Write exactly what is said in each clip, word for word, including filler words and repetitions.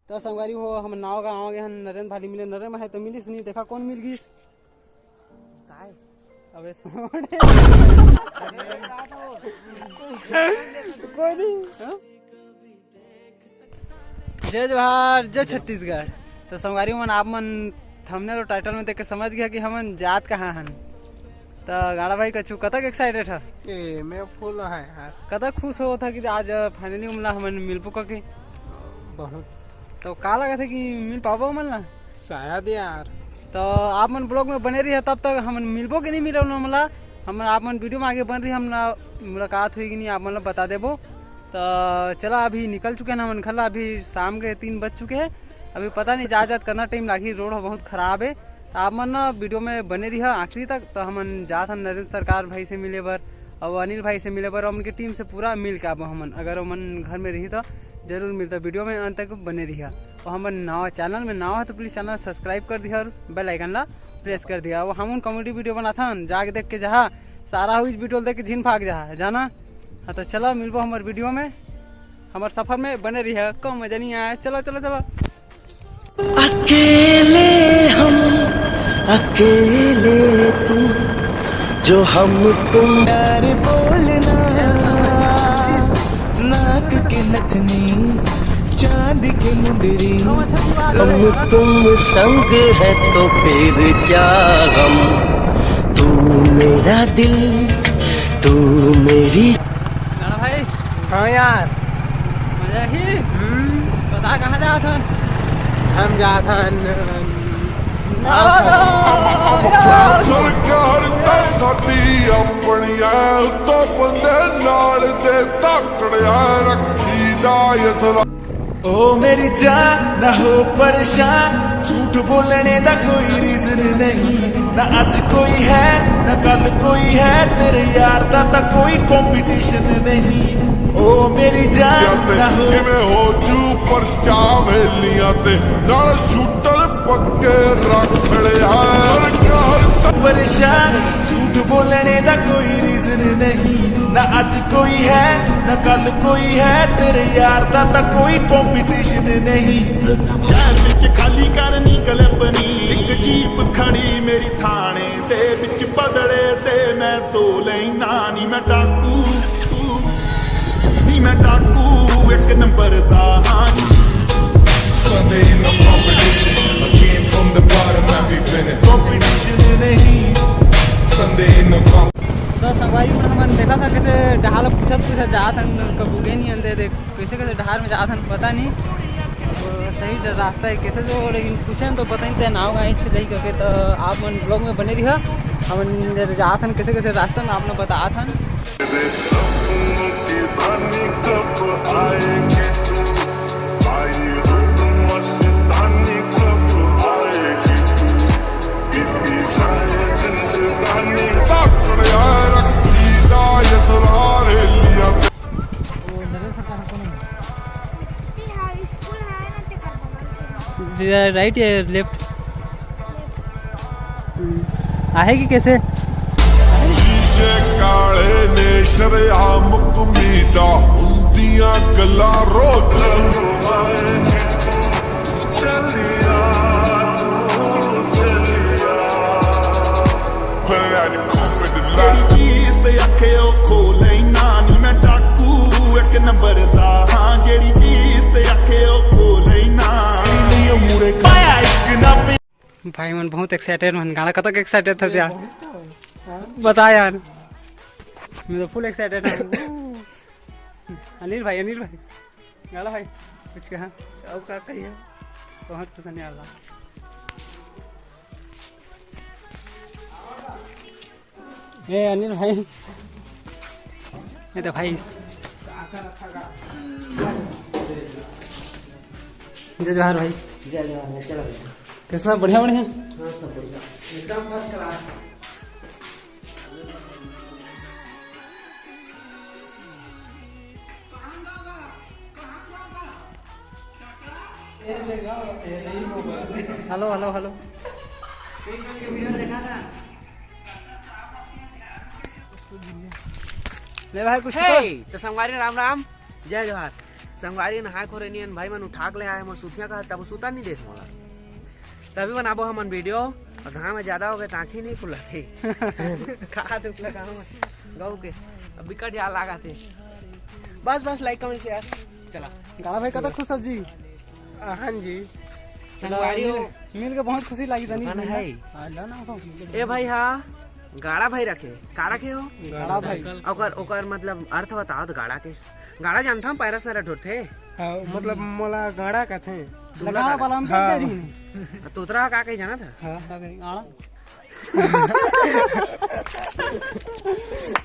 तो संगवारी हो, हम नाव गाँव गे हन, नरेंद्र भाई मिले, नरेंद्र भाई तो मिलिस नहीं, देखा कौन मिल गिस। काय? अबे कोई नहीं, हाँ? जय जोहार, जय छत्तीसगढ़। तो संगवारी मन, आप मन थंबनेल और टाइटल में देख के समझ गया कि हमन जात कहाँ हन। तो गाड़ा भाई कछु कतक एक्साइटेड है? ए, मैं फुल है यार। कतक खुश हो था कि आज फाइनली उमला हमन मिलबो करके? बहुत। तो का लगा था कि मिल पाबो हमन ला? शायद यार। तो आप मन ब्लॉग में बने रहिए, तब तक हमन मिलबो कि नहीं मिलबो हमला। हम आप मन वीडियो में आगे बन रही, हमला मुलाकात होई कि नहीं, आप मन ला बता देबो। तो चला, अभी निकल चुके हैं हमन घर ला, अभी शाम के तीन बज चुके हैं। अभी पता नहीं जा जात कितना टाइम लागी, रोड बहुत खराब है। तो आप मन ना वीडियो में बने रहिए आखिरी तक। तो हमन जात हन नरेंद्र सरकार भाई से मिले बर और अनिल भाई से मिले बर, उनके टीम से पूरा मिल के आबो हमन। अगर ओमन घर में रही तो जरूर मिलता, वीडियो में अंत तक बने रहिए। और हमर नवा चैनल में नवा है तो प्लीज चैनल सब्सक्राइब कर दिया और बेल आइकन ला प्रेस कर दिया। वो हमन कॉमेडी वीडियो बनाथन, जाके देख के जहा, सारा हुई वीडियो देख के झिन भाग जहा, जाना। हाँ, तो चलो मिलबो हमर वीडियो में, हमर सफर में बने रहिए, कम मजा नहीं आया। चलो, चलो, चलो। अकेले हम, अकेले तुम, जो हम तुम। प्यार बोलना, नाक के नथनी, चांद के मुंदरी। हम तुम संग है तो फिर क्या गम, तू मेरा दिल, तू मेरी। गाड़ा भाई। हाँ यार। मजा ही। हम्म। बता, कहाँ जात हन? हम जात हन। सरकार तो साडी अपनी है, तो बंदे नाल दे तकड़िया रखी दा ये सलाह। ओ मेरी जान, ना हो परेशान, झूठ बोलने दा कोई रीजन नहीं। ना आज कोई है, ना कल कोई है, तेरे यार दा ता कोई कंपटीशन नहीं। ओ मेरी जान, ना हो। ਕਿਵੇਂ ਹੋ ਜੂ ਪਰਚਾ ਵੇਲੀਆਂ ਤੇ, ਨਾਲ ਸ਼ੂਟਰ ਪੱਕੇ ਰੱਖ ਲਿਆ। सरकार तो परेशान, झूठ बोलने दा कोई रीजन नहीं। ना आज कोई है, ना कल कोई है, तेरे यार दा ता कोई कंपटीशन नहीं। शहर ਵਿੱਚ ਖਾਲੀ ਕਰਨੀ ਕਲੱਬ ਨੀ, ਇੱਕ ਜੀਪ ਖੜੀ ਮੇਰੀ ਥਾਣੇ ਦੇ ਵਿੱਚ, ਬਦਲੇ ਤੇ ਮੈਂ ਦੋ ਲਾਈਨਾਂ ਨੀ, ਮੈਂ ਡਾਕੂ ਨੀ, ਮੈਂ ਡਾਕੂ ਇੱਕ ਨੰਬਰ ਦਾ ਹਾਂ। Sunday in the competition, I came from the bottom, I be winning। Competition नहीं, Sunday in the comp- तो संगवारी मन, हमन देखा था कैसे डहाल पूछत पूछत जात हन, कबूगे नहीं आंदे देख। कैसे कैसे डहार में जात हन पता नहीं, अब सही ज-, रास्ता है कैसे जो, लेकिन पूछे तो पता नहीं ते नाव गाइड से गई करके। तो आप मन ब्लॉग में बने रहिए, हमन जात हन कैसे कैसे रास्ता में आप लोग बतात हन। राइट या लेफ्ट? आहे कि कैसे? शीशे काले ने शरेआम घुमीदा, उंदियां गल्लां रोज। ਜਿਹੜੀ ਚੀਜ਼ ਤੇ ਆਖੇ ਉਹ ਖੋ ਲੈਣਾ ਨੀ, ਮੈਂ ਡਾਕੂ ਇੱਕ ਨੰਬਰ ਦਾ ਹਾਂ। ਜਿਹੜੀ ਚੀਜ਼ ਤੇ ਆਖੇ ਉਹ ਖੋ ਲੈਣਾ ਨੀ। ਪਾਇਆ ਇੱਕ ਨਾ। भाई मन बहुत एक्साइटेड, मन गाना कतक एक्साइटेड था यार, बता यार, मैं तो फुल एक्साइटेड हूँ। अनिल भाई, अनिल भाई, गाड़ा भाई, कुछ कहा? अब का कहिए? बहुत पसंद है अल्लाह। ए अनिल भाई, ये तो भाई। जय जोहार भाई। जय जोहार भाई, चलो भैया। कैसा, बढ़िया, बढ़िया? हाँ, सब बढ़िया, एकदम first class. Hello, hello, hello. ले भाई, कुछ हे, तो संगवारी राम राम, जय जोहार। संगवारी नहाए खोरे नियन भाई मन उठा के ले आए, मोर सुतिया का तब सुता नहीं देस मोला। तभी बनाबो हमन वीडियो, और घाम में ज्यादा हो गए, त आँखी नहीं खुलत हे। का दुख लगा हम गऊ के, अब बिकट जा लागत हे। बस, बस, like, comment, share, चला। गाड़ा भाई कतक खुश हस जी? हाँ जी। संगवारी हो। मिल, मिल के बहुत खुशी लागी तनी। दुकान है। हाँ, ला ना, उठाओ। ए भाई, हाँ, गाड़ा भाई रखे, का रखे हो? गाड़ा भाई। ओकर, ओकर मतलब अर्थ बताओ तो गाड़ा के। गाड़ा जानता हूँ, पैरा सरा ढोथे। हाँ, मतलब मोला गाड़ा कथे। लगाओ वाला हम हाँ। दे रही। तोतरा का कही जाना था? हाँ। का कही? गाड़ा?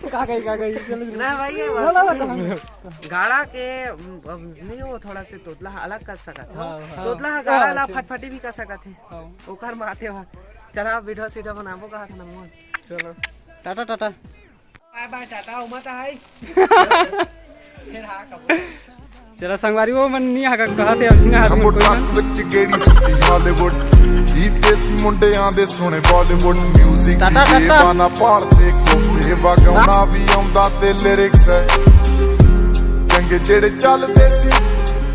का कही, का कही? चलो, चलो। ना भाई, ये बोलो, बोलो। गाड़ा के, अब नहीं हो, थोड़ा से तोतला अलग कर सकत हो। हाँ, हाँ। तोतला ह गाड़ा हाँ, ला अच्छा। फटफटी भी कर सकत हे। हाँ। ओकर माथे वा। चला, वीडियो सीडियो बनाबो कहा था ना मोहन। चलो। टाटा, टाटा। बाय बाय, टाटा, उमा ता हाय। फिर हाँ कबो। चला संगवारी, वो मन नहीं आगा कहा थे, अब जिन्हें हाथ में कोई ना। ਟੱਕ ਵਿੱਚ ਕਿਹੜੀ ਸੁੱਤੀ ਹਾਲੀਵੁੱਡ, ਕੀ ਦੇਸੀ ਮੁੰਡਿਆਂ ਦੇ ਸੋਹਣੇ ਬਾਲੀਵੁੱਡ। ਮਿਊਜ਼ਿਕ ਟਾਟਾ, ਦੀ ਟਾਟਾ। ਜੇਬਾਂ ਨਾ ਪਾਲਦੇ ਕੋਫੇ, ਵਗਾਉਣਾ ਵੀ ਆਉਂਦਾ ਤੇ ਲਿਰਿਕਸ ਹੈ ਚੰਗੇ ਜਿਹੜੇ ਚੱਲਦੇ ਸੀ,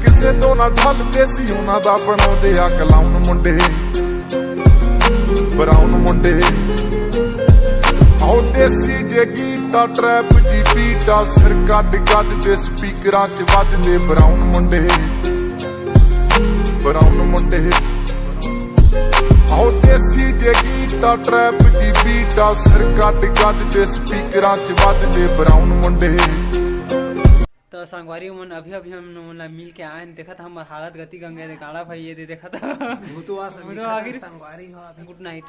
ਕਿਸੇ ਤੋਂ ਨਾ ਢਲਦੇ ਸੀ, ਉਹਨਾਂ ਦਾ ਬਣਾਉਂਦੇ ਆ ਕਲਾਊਨ ਮੁੰਡੇ। ਬਰਾਊਨ ਮੁੰਡੇ। ਆਓ ਦੇਸੀ ਜੇ ਗੀਤ ਆ, ਟਰੈਪ ਜੀ ਬੀਟ ਆ, ਸਿਰ ਕੱਢ ਗੱਜ ਦੇ ਸਪੀਕਰਾਂ 'ਚ ਵੱਜਦੇ ਬਰਾਊਨ ਮੁੰਡੇ। ਬਰਾਊਨ ਮੁੰਡੇ। ਆਓ ਦੇਸੀ ਜੇ ਗੀਤ ਆ, ਟਰੈਪ ਜੀ ਬੀਟ ਆ, ਸਿਰ ਕੱਢ ਗੱਜ ਦੇ ਸਪੀਕਰਾਂ 'ਚ ਵੱਜਦੇ ਬਰਾਊਨ ਮੁੰਡੇ। तो संगवारी मन अभी अभी हम मन ला मिल के आए हैं, देखा था हमार हालत गति गंगे रे गाड़ा भाई, ये दे देखा था। भूतवा से भूतवा दिखा आगे था रे। संगवारी हो अभी। गुड नाइट।